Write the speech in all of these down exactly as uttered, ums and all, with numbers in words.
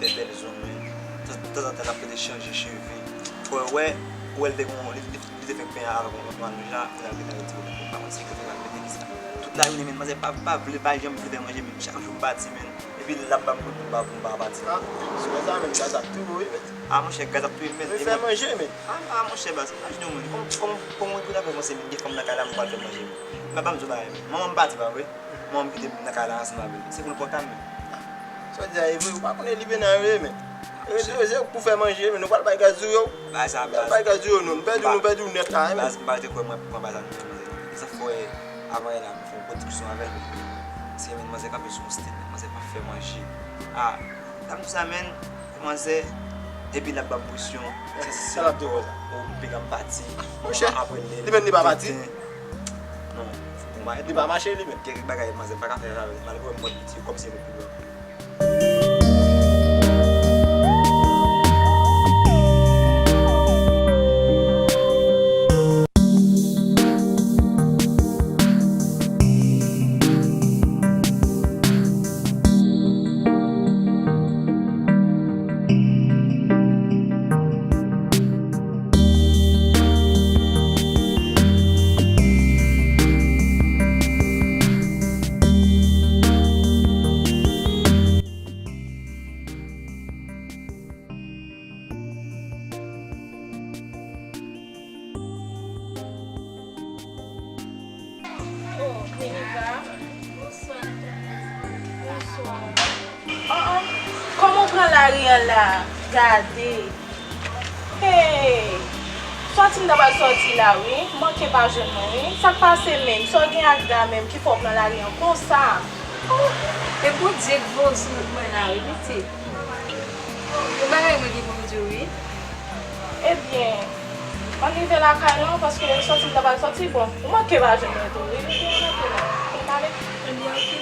fè bèl zong mwen. Tan, tanzantan, l ap rete chanje cheve. Fò w wè, ou wè l te gon, li, li, li te fèk penyen avèk yon, yon anouja, men l al rete nan retire l. Pa manti, kote l al mete kisa. Tout lajounen, men, manzè pa, pa vle, pa janm vle fè manje, men chak jou m pati, men. Epi l ap ban m kout pou m pa, pou m pa pati. Ah, sou sa, men, gaz ap touye w, wi, men. Ah, monchè, gaz ap touye m, men. Wi, fè manje, men. Ah, ah, monchè, baz, imajine w, men. Kòman, kòman, kòman w ap fè panse, men, gen fanm nan kay la, m pral fè manje, men. M ap ban m di w bagay, men. Manman m pati, pa vre? Manman m kite m nan kay la ansanm avè l. Se pou l pòtab, men. Sa w di a, e vre, ou pa konnen li pena vre, men. Rete, rete pou fè manje, men nou pral bay gaz dure w. Bagay sa, baz. Bay gaz dure w, non. Nou pèdi, nou pèdi w nèt la, men. Baz, m pa te kwè mwen pran bagay sa, non, men. E sa fè, avan yè la, m fè yon gwo diskisyon avè l, men. Se, men, manzè kanpe sou yon stil, men manzè pa fè manje. Ah, dam sa, men, manzè, epi l ap ban m presyon. Sa, se, se, sa l ap di w konsa? Ou pika m pati. Monchè, li menm li pa pati. Non, bon, bagay li pa mache, li menm. Gen kèk bagay, manzè pa ka fè avè l. Malgre mwen piti, kòm se mwen pi gran. Oh, Niniva. Bonswa. Bonswa. Oh, oh. Kòman w pran lari an la? Gade. Hey! Sòti m ta pral sòti la, wi. M manke pa jwenn mwen, wi. Sa k pase menm? Sa w gen ak Da menm ki fè w pran lari an konsa? Oh! E Bondye k voye w sou wout mwen la, wi, pitit. Yon bagay mwen gen pou m di w, wi. Ebyen, ann rive lakay lan, paske sòti m ta pral sòti, bon, ou manke pa jwenn mwen tou, wi, ou te manke la. Ann pale. Ebyen, oke.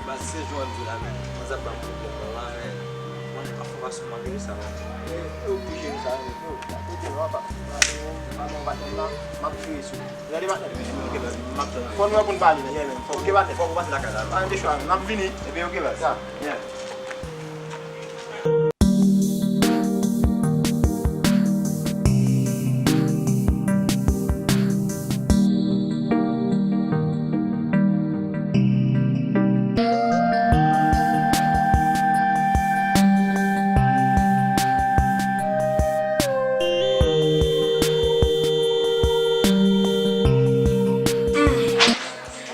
Baz, se jan w di la, men, manzè ap ban m pwoblèm nan la, men, mwen, anfòmasyon m ap jere sa, men, e, e ou ki jere sa, men, yo, pa kote non, pa, pa, pa, non, pa, non, la, m ap jere sou. Gade patnè, men, oke, baz, m ap tann. Fò nou wè pou n pale, men, yeah, men, fò, oke, patnè, fò ou pase lakay la. Pa gen de chwa, m ap vini, epi, oke, baz, yeah.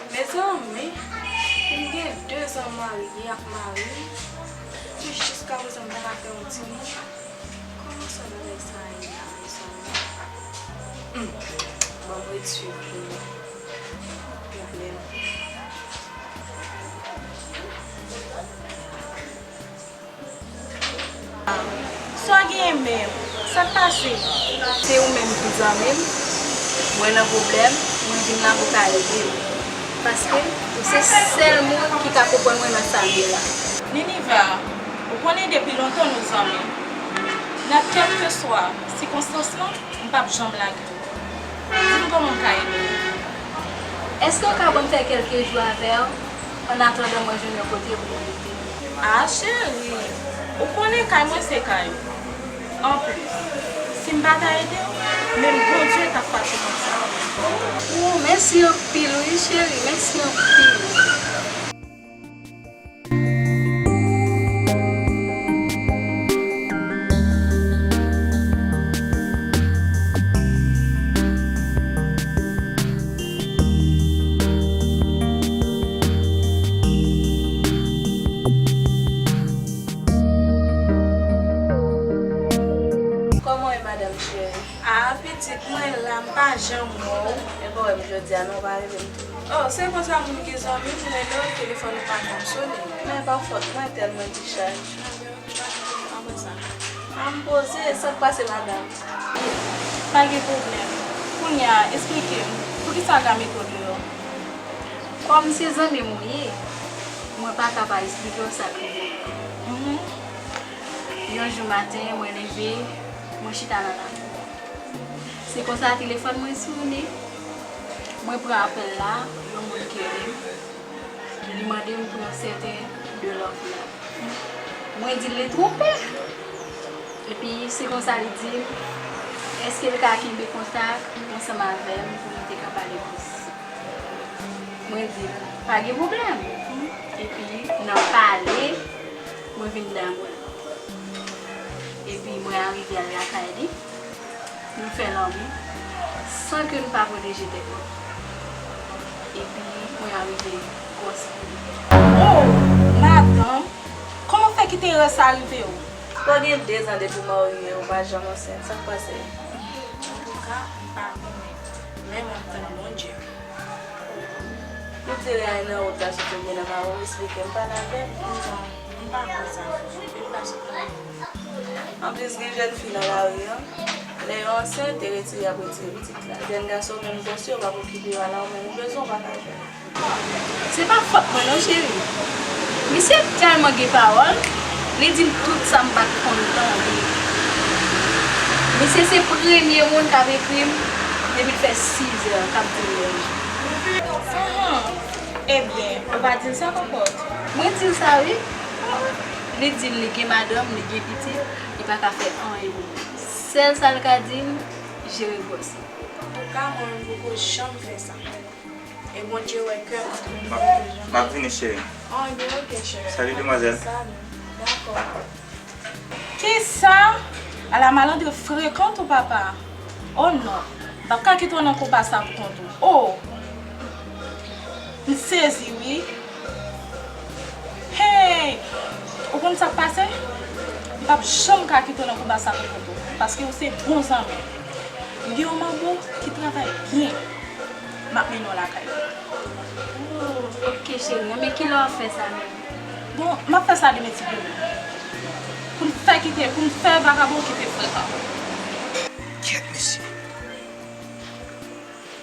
Mezanmi, m gen dezan marye ak mari m, pou jiskaprezan m pa ka fè yon timoun. Kòman sa bagay sa ye la, mezanmi? Hmm. Bon, m ret swiv pou mwen. Pwoblèm. Sa w genyen menm? Sa k pase? Se ou menm ki zanmi m. Mwen nan pwoblèm, mwen vin la pou ka ede w. Paske ou se sèl moun ki ka konprann mwen nan sa m ye la. Niniva, ou konnen depi lontan nou zanmi. Nan kèlkeswa sikonstans lan, m p ap janm lage w. Di m kòman m ka ede w. Èske w ka ban m fè kèlke jou avè w, annatandan mwen jwenn yon kote pou mwen rete? A, cheri, ou konnen kay mwen se kay ou. Anplis, si m pa ta ede w, menm Bondye t ap fache konsa. O, mèsi anpil wi, cheri, mèsi anpil. Pitit mwen la, m pa janm wè w. E pa wè m jodi a non, w pa rele m tou. Oh, se konsa moun gen zanmi, m rele w, telefòn ou pa janm sone. Men pa fòt mwen, tèlman dichaj. Apre sa. A, m poze, sa k pase, madanm? Pa gen pwoblèm. Kounye a, esplike m, poukisa w ka mete w deyò? Kòm se zanmi m ou ye, mwen pa ka pa esplike w sa k rive m. Mhm. Yon jou maten, mwen leve, mwen chita nan lakou. Se konsa telefòn mwen sone. Mwen pran apèl la, yon moun ki rele m. Li mande m pou yon sèten de love la. Mwen di l li twonpe. Epi se konsa li di m, èske l ka kenbe kontak ansanm avè m pou nou te ka pale plis. Mwen di l, pa gen pwoblèm. Epi nan pale, mwen vin damou l. Epi mwen arive al lakay li. Nou fè lanmou san ke nou pa pwoteje tèt nou. Epi mwen arive gwòs pou li. Oh, madanm, kòman w fè kite erè sa rive w? Ou gen de zan depi w marye, ou pa janm ansent, sa k pase? Antouka, m pa konnen, men m ap tann Bondye. Ou di erè a nan wout la soti oubyen nan mare w, esplike m, pale avè m. Non, m pa konn sa, m pa sot nan mare. Anplis, gen jèn fi nan lari an, lè yo ansent, yo retire y ap retire pitit la. Jèn gason menm, bòs yo p ap okipe yo, ala w menm, ou bezwen w pa ka jwenn. Se pa fòt mwen non, cheri. Misye tèlman gen pawòl, li di m tout sa m pa t konn tande. Misye se premye moun k ap ekri m depi l fè sizè k ap di m bèl. Ahan. Ebyen, ou pa di l sa, kòkòt? Mwen di l sa, wi. Li di m li gen madanm, li gen pitit, li pa ka fè anyen pou mwen. Sèl sa l ka di m, jere gwòs ou. Antouka, mwen menm, m poko janm fè sa. E Bondye wè kè m, m poko janm fè sa. M ap vini, cheri. Anyen, oke, cheri. Salut, demoiselle. Salut. Dakò. Kisa? Ala malandren frekan tou, papa. Oh non, m p ap ka kite w nan konba sa pou kont ou. Oh! M sezi, wi. Hey! Ou konn sa k pase? M p ap janm ka kite w nan konba sa pou kont ou, paske w se bon zanmi m. M gen yon manbo ki travay byen. M ap mennen w lakay li. Oh, oke, cheri. Men kilè w ap fè sa menm? Bon, m ap fè sa demen ti demen. Pou n fè kite, pou n fè vagabon kite frekan. Kyèt, mesye.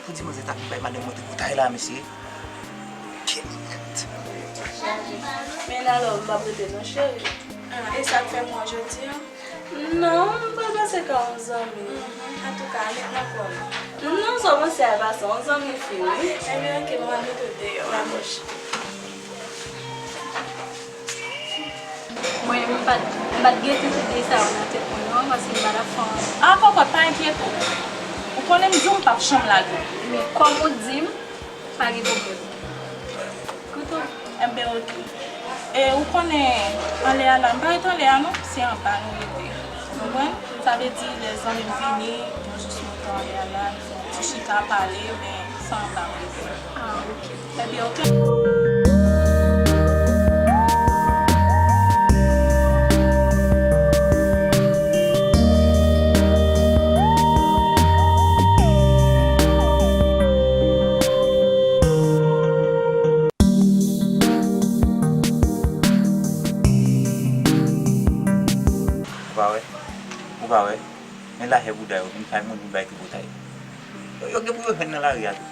Pou di manzè ta vin bay madanm mwen tripotay la, mesye. Kyèt. Men alò, m p ap rete non, cheri. Ah, e sa k fè m wè w jodi a? Non, m pral pase kay yon zanmi. Mhm. Antouka, met nan kò m. Non, sa w panse a e pa sa, yon zanmi fi, wi. Ebyen, oke, mwen mete w deyò. Mwen, m pa t, m pa t gen tout ide sa yo nan tèt mwen, non, paske m pa t ap fè anyen. Ah, kòkòt, pa enkyete w. Ou konnen m di w m p ap janm lage w. Men kòm ou di m, pa gen pwoblèm. Koute w. Enben, oke. E ou konnen, anlè a la, m pa ret anlè a, non. Se anba nou rete. Ou konprann? Sa vle di, lè zanmi m vini, nou jis monte anlè a la, nou fè yon ti chita, pale, men se anba m rete. Ah, oke. Ebyen, oke. Ou pa wè? Ou pa wè? Men lachè bouda yo vin kay moun vin bay tripotay. Yo, yo gen pou yo jwenn nan lari a tou.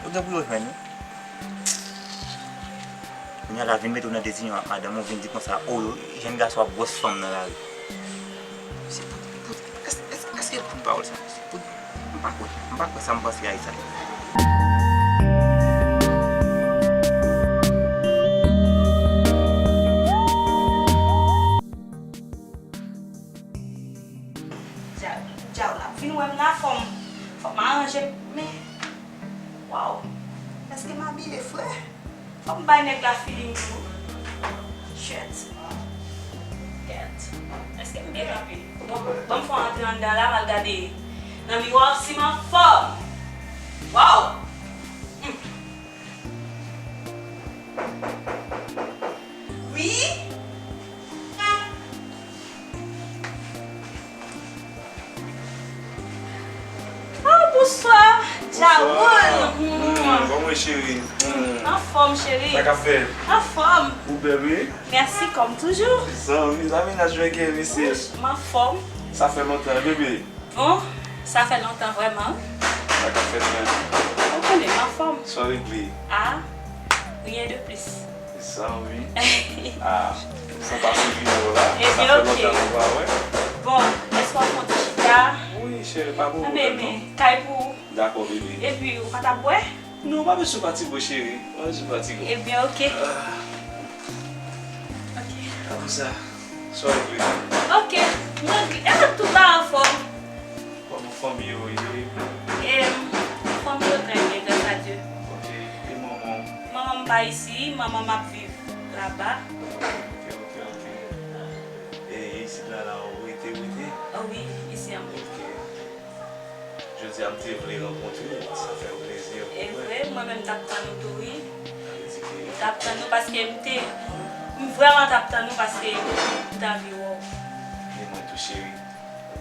Yo gen pou yo jwenn, wi. Kounye a la vin mete w nan dezinyon ak madanm ou, vin di konsa, o, jèn gason ap gwòs fanm nan lari. Se pou, pou, èske, èske, èske tout pawòl sa, se pou, m pa kwè, m pa kwè sa m panse a sa. Djab, djab la vin wè m la, fò m, fò m aranje m, men, waw, èske m abiye fre? Fò m bay nèg la feeling tou. Shit. Kèt. Èske m byen kanpe? Bon, ban m fè w antre anndan la, m al gade nan miwa w si m anfòm. Waw! Hmm. Wi? Jawoul. Mm, kòman w ye, cheri? Mm. Anfòm, cheri. Sa k ap fèt? Anfòm. Ou bèl, wi. Mèsi, kòm toujou. Zanmi, zanmi, n a jwenn ke, mesye. Wi, m anfòm. Sa fè lontan, bebe. Bon, sa fè lontan vrèman. Sa k ap fèt, men? Ou konnen, m anfòm. Sa w regle? Ah, rien de plus. Sa, wi. Ah, fò w pase nimewo w la. Sa fè lontan nou pa wè. Bon, èske w ap fè yon ti chita? Wi, cheri, pa pwoblèm, non. Kay pou ou. Dakò, bebe. Epi, ou pa t ap bwè? Non, pa bezwen fatige, cheri. Pa bezwen fatige. Ebyen, oke. Ah. Oke. Apre sa, sa w regle? Oke. Mwen, e tout la anfòm. Kòman fanmi yo ye? Em, fanmi yo trè byen, gras a Dye. Oke. E manman w? Manman m pa isi, manman m ap viv laba. Oke, oke, oke. E isit la, la, ou rete, ou rete? Oh wi, isi an m rete. Oke. Jodi a, m te vle rankontre w, sa fè m plezi, ou konprann? E vre, mwen menm, m t ap tann ou tou, wi. Sa vle di ke... M t ap tann ou paske m te, m vrèman t ap tann ou paske m t anvi wè w. E mwen tou, cheri.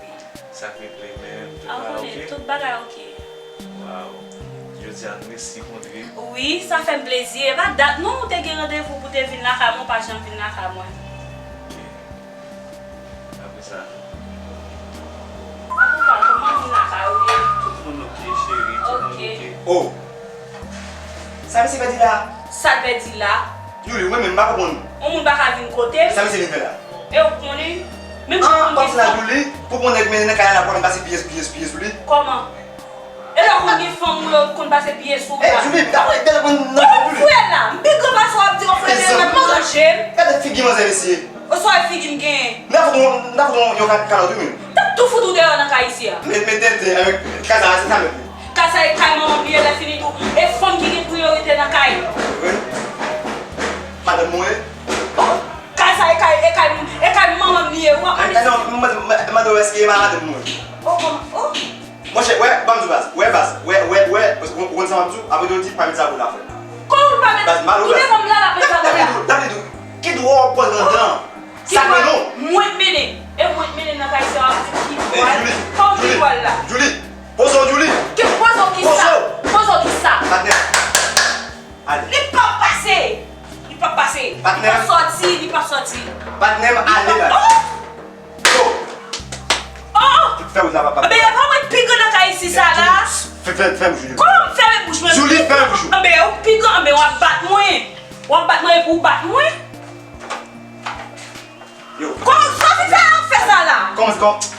Wi. Sa k regle, men tout bagay oke? Tout bagay oke. Waw. Jodi a, nou resi kontre. Wi, sa fè m plezi. E pa dat non, ou te gen randevou pou te vin lakay mwen, ou pa janm vin lakay mwen. Oke. Apre sa. Antouka, kòman moun lakay ou ye? Tout moun oke, cheri, tout moun oke. Oh! Sa misye pèdi la? Sa l pèdi la? Youli, ou menm, m pa konprann ou. Yon moun pa ka vin kote m. Sa misye vin fè la? E ou konnen, menm jan kòmsi la, Youli, pou pran nèg mennen nan kay la, pou al pase pyès, pyès, pyès, Youli. Kòman? E lè w konn gen fanm ou yo konn pase pyès ou la. Ey, Youli, pa wè tèlman nan fanm, Youli. Ou frè la, m pi gran pase w ap di yon frè, men m ranje m. Gade figi manzè, mesye. Oswa e figi m genyen? M ta fout ou, m ta fout ou yon ka-, kalòt, wi, menm. M t ap tou fout ou deyò nan kay isi a. Men, men tenten, avèk kay sa, se sa menm. Kay sa e kay manman m li ye, lè fini tou. E fanm ki gen priyorite nan kay. Wi. Madanm mwen. Oh, kay sa e kay, e kay, e kay manman m li ye. Ou ap mande... Eh, non, m, m, m, mande w èske e madanm mwen. Oh, manman, oh. Monchè, wè, ban m di w baz. Wè, baz. Wè, wè, wè. Ou, ou konn sa m ap di w? Apre w di, pa met sa pou la frè. Kòman w pa met? Baz, malorèz. Tout devan m la, l ap met sa pou la. Dapli dou, dapli dou. Ki dwa w pran nan dan? Sa gen non? Mwen k mennen. E mwen k mennen nan kay sa, w ap di ki dwa l. Kòman ki dwa l la? Julie, poze w, Julie. Ki poze w ki sa? Poze w. Poze w ki sa? Patnè. Ale. Li p ap pase. Li p ap pase. Patnè. Li p ap sòti, li p ap sòti. Patnè m, ale, baz. Oh! Oh! Oh! Fè wout la, papa. Anben, e pa mwen k pi gran nan kay isi sa la. Fè, fè, fèmen bouch ou. Kòman m fèmen bouch mwen? Julie, fèmen bouch ou. Anben, ou pi gran, anben, w ap bat mwen. W ap bat mwen epi w bat mwen. Yo. Kòman, sa fi fè, fè sa la? Kòman, kòman,